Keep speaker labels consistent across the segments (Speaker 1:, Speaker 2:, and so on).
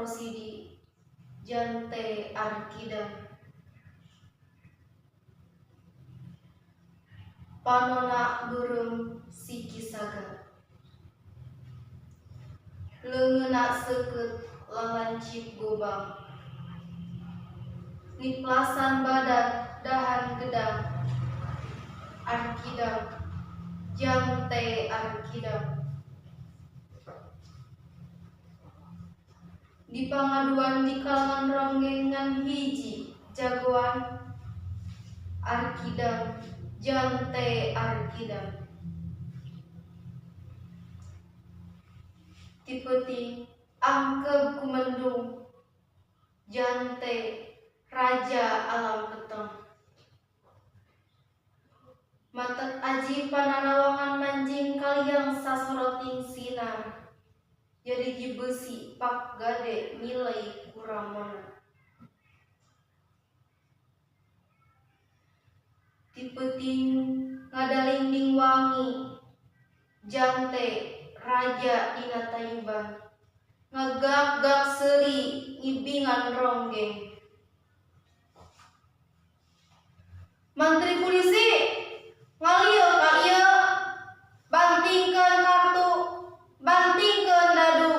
Speaker 1: Rosidi Jante Arkidam. Panona beureum siki saga. Leungeunna seukeut lalancip gobang. Niplasan badag dahan gedang. Arkidam Jante Arkidam. Di pangaduan di kalangan ronggeng ngan hiji jagoan. Arkidam Jante Arkidam. Ti peuting angkeub ku mendung Jante raja alam peteng. Matek aji panarawangan manjing kaliang sasoroting sinar. Jariji beusi pak gade milai kuramona. Ti peuting ngadalingding wangi Jante raja dina tayuban. Ngagak-gak seuri ngibingan ronggeng. Mantri pulisi ngalieu ka ieu, bantingkeun kartu, bantingkeun dadu.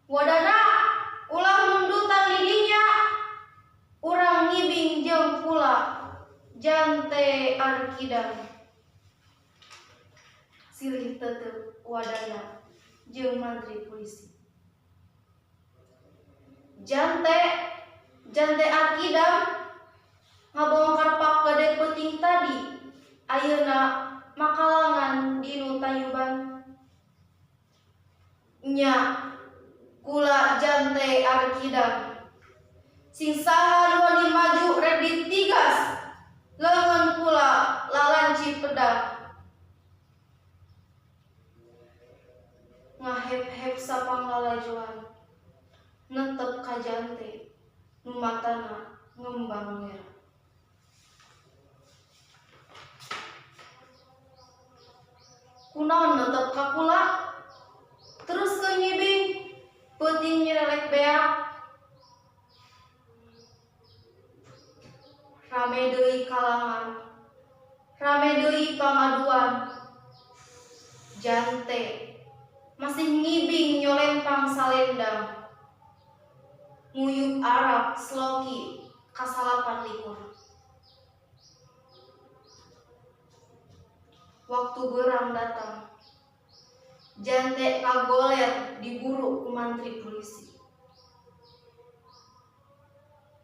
Speaker 1: Wadana ulah nundutan di dinya, urang ngibing jeung kula Jante Arkidam. Silih tetep wadana jeung mantri pulisi. Jante Jante Arkidam ngabongkar pak gade peuting tadi ayeuna makalangan dinu tayuban. Nya kula Jante Arkidam. Sing saha nu wani maju rek ditigas leungeun kula lalancip pedang. Ngahep-hep sapanglalajoan netep ka Jante nu matana ngembang lera. Kunaon netep ka kula? Teruskeun ngibing peuting nyerelek beak. Rame deui kalangan, rame deui pangaduan. Jante masih ngibing nyolempang salendang. Nguyup arak sloki ka-29. Waktu beurang datang, Jante kagoler diburu ku mantri pulisi.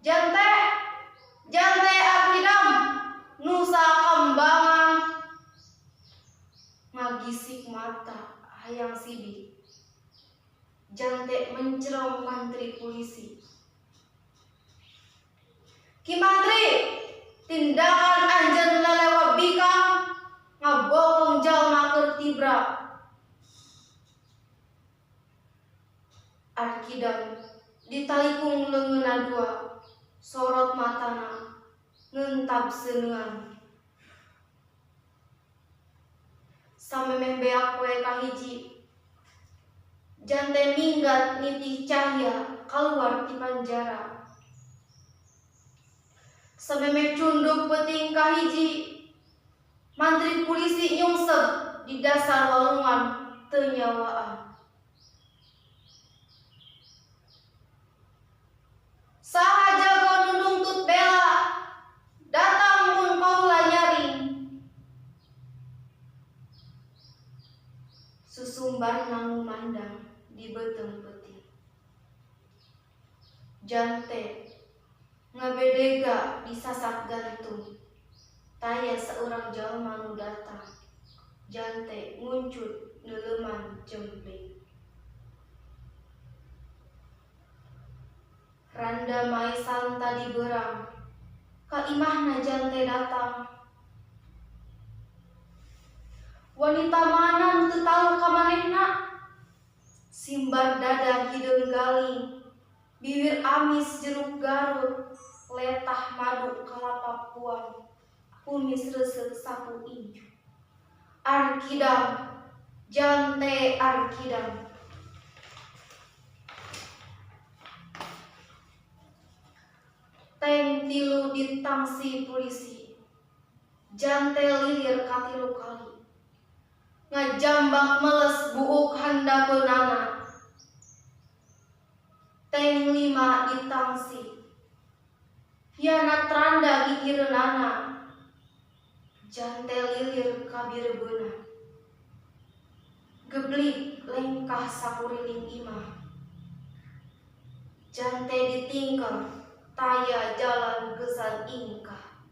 Speaker 1: Jante, Jante Arkidam, Nusa Kambangan. Ngagisik mata hayang sidik. Jante mencrong mantri pulisi. Ki mantri, tindakan anjeun lelewa bikang ngabokong jalma keur tibra. Arkidam ditalikung leungeunna dua, sorot matana ngentab seuneuan. Samemeh beak poe kahiji, Jante minggat nitih cahya kaluar ti panjara. Samemeh cunduk peuting kahiji, mantri pulisi nyungsep di dasar walungan teu nyawaan. Saha jago nu nungtut bela, datang mun kaula nyaring. Susumbarna ngumandang di beuteung peuting. Jante ngabedega disasak gantung. Taya saurang jalma nu datang. Jante nguncut neuleuman jempling. Randa maesan tadi beurang, ka imahna Jante datang. Wanita mana nu teu talu ka manehna? Simbar dada hideung galing, bibir amis jeruk garut, letah madu kalapa puan, kumis reuseuh sapu incu. Arkidam, Jante Arkidam. Teng 3 ditangsi polisi. Jante lilir katilu kali. Ngajambak meles buuk handapeunana. Teng 5 ditangsi. Hianat randa gigireunana. Jante lilir kabirebeuna. Geblik lengkah sakuriling imah. Jante ditingkah taya jalan gesan ingkah.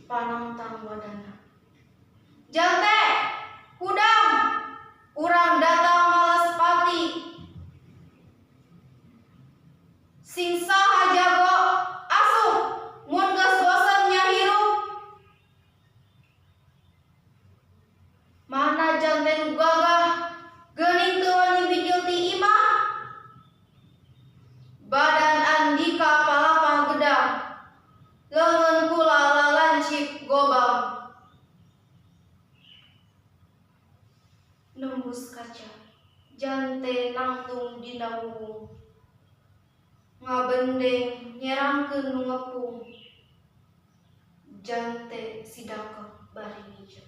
Speaker 1: Panangtang wadana. Jante, hudang, urang datang malas pati. Sing saha jago asup mun geus bosen nya hirup. Mana jante nu gagah geuning teu wani bijil ti imah. Badan Andika palapah gedang, leungeun kula lalancip gobang. Nembus kaca, jante nangtung dina wubung. Ngabendeng nyerangkeun nu ngepung. Jante sidakep bari ngijep.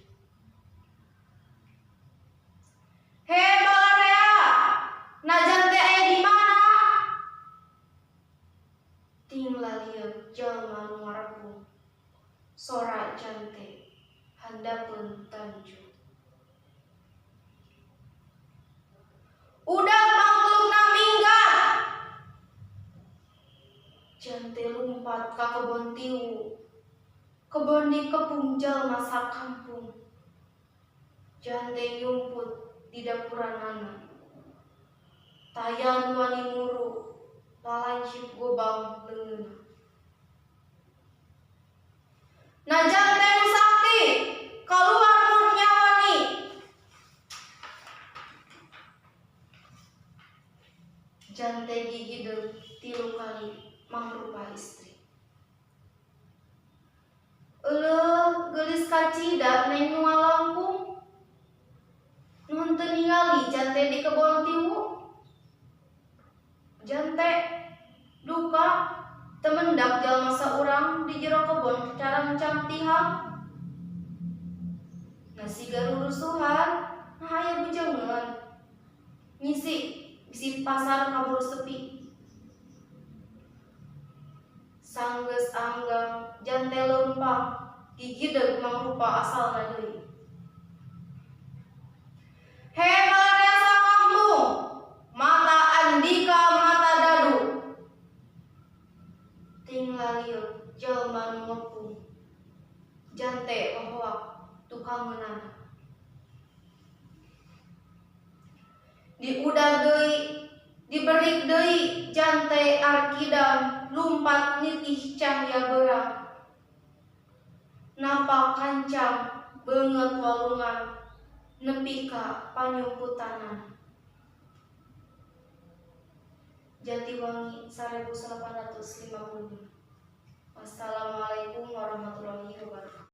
Speaker 1: He balarea, na jante aya di mana? Ting lalieuk jalma nu ngarepung. Sora jante handapeun tanju. Udang mangklukna minggat. Jante lumpat ka kebon tiwu. Kebon dikepung jalma sakampung. Jante nyumput di dapuranana. Taya nu wani muru, lalancip gobang leungeunna. Na jante nu sakti, kaluar mun nyawani. Jante gigideug 3 kali mangrupa istri. Euleuh geulis kacida neng nu ngalangkung. Nu henteu ningali jante di kebon tiwu. Jante duka temendak jalma saurang di jero kebon carangcang tihang. Nasi garurusuhan, nah aya bujangan. Nyisi bisi pasar kaburu sepi. Sanggeus anggang jante leumpang gigideug mangrupa asalna deui. He balarea sakampung, mata Andika mata dadu. Ting lalieuk jalma nu ngepung. Jante hohoak tukangeunana. Diudag deui, diberik deui jante arkidam lumpat nitih cahya beurang. Napak kancang beungeut walungan nepi ka panyumputanan. Jatiwangi 1855. Wassalamualaikum warahmatullahi wabarakatuh.